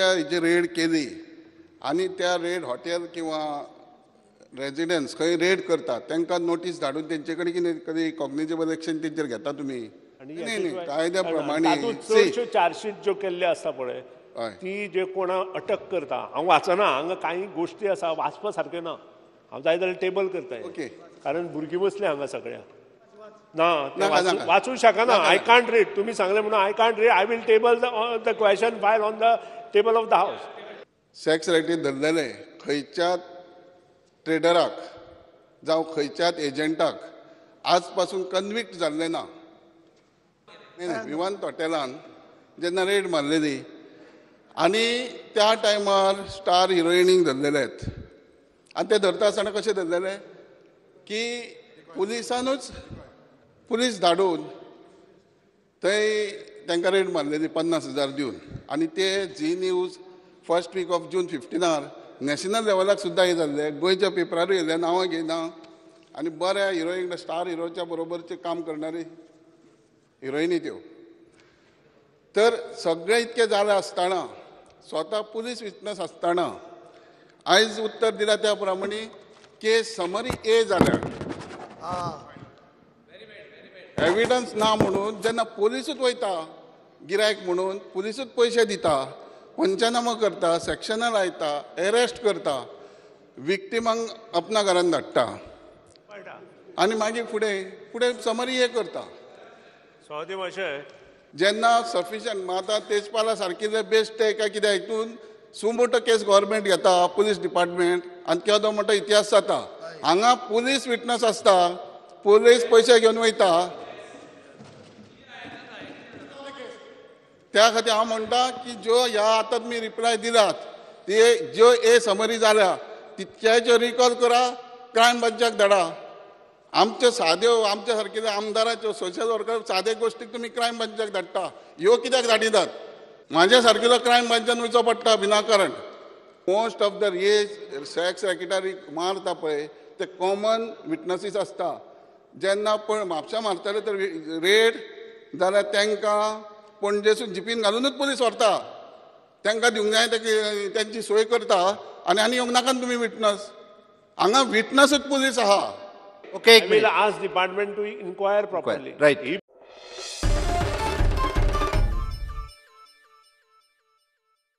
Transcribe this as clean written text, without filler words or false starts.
हेजी रेड केली आनी त्या रेड हॉटेल किंवा रेजिडन्स खंय रेड करतात तांकां नोटीस धाडून तेंचे कडेन कितें कधी कॉग्निजेबल एक्शन तेंचेर घेता तुमी? न्ही न्ही, कायद्या प्रमाणे चडश्यो चार्जशीट ज्यो केल्ल्यो आसता पळय हय. ती जे कोणा अटक करता, हांव वाचना, हांगा कांय गोश्टी आसा वाचपा सारक्यो ना, हांव जाय जाल्यार टेबल करता. ओके. कारण भुरगीं बसली हांगा सगळ्या ना ते नाका, नाका. वाचूं शकना. नाका, I can't read, तुमी सांगलें म्हणून I can't read. I will table the question file on the table of the house. Sex racket धरलेले खंयच्या ट्रेडराक जावं खंयच्याच एजंटाक आज पासून कन्विक्ट जाल्ले ना. न्ही, विवांत हॉटेलान जेन्ना रेड मारलेली आनी त्या टायमार स्टार हिरोइनीक धरलेले आहेत आनी ते धरता आसतना कशें धरलेले की पुलिसानूच पुलीस धाडून थंय तांकां रेड मारलेली 50,000 दिवन. आनी ते Zee news first week of June 15 national लेवलाक सुद्दां हे जाल्ले, गोंयच्या पेपरारूय येयले, नांवां घेयना. आनी बऱ्या हिरोईन स्टार हिरोच्या बरोबरचें काम करणारी हिरोईनी त्यो. तर सगळें इतकें जालें आसतना स्वता पुलीस विटनस आसतना आयज उत्तर दिला त्या प्रमाणे केस समरी ए जाल्या, एविडन्स ना म्हणून जेन्ना पोलिसूच वयता गिरायक म्हणून पुलिसूच पयशे दिता, पंचनामो करता, सेक्शनां लायता, एरेस्ट करता, विक्टिमांक आपणा घरान धाडटा आनी मागीर फुडें फुडें समरी हे करता. सौदी मातशें जेन्ना सफिशियंट आतां तेजपाला सारकी बेस्ट काय कितें हितून सुमोटो केस गव्हर्मेंट घेता पुलीस डिपार्टमेंट आनी केदो मोठो इतिहास जाता. हांगा पुलीस विटनस आसता, पुलीस पयशे घेवन वयता. त्या खातीर हांव म्हणटा की ज्यो ह्या आतां तुमी रिप्लाय दिलात ते ज्यो ए समरी जाल्या तितक्याच्यो रिकॉल करा, क्रायम ब्रांचाक धाडा. आमच्यो साद्यो आमच्या सारकेल्या आमदाराच्यो सोशल वर्कर सादे गोश्टीक तुमी क्रायम ब्रांचाक धाडटा, ह्यो कित्याक धाडिनात? म्हाज्या सारकेलो क्रायम ब्रांचान वयचो पडटा विनाकारण. मोस्ट ऑफ the हे सेक्स रॅकेटार मारता पळय ते कॉमन विटनसीस आसता. जेन्ना पण म्हापशा मारताले तर रेड जाल्यार तांकां पणजेसून जिपीन घालुनूच पुलीस व्हरता, तांकां दिवंक जाय तेंची सोय करता आनी आनी येवंक नाका तुमी विटनस. हांगा विटनसूच पुलीस आहा. Okay, I will ask department to inquire properly. Right. He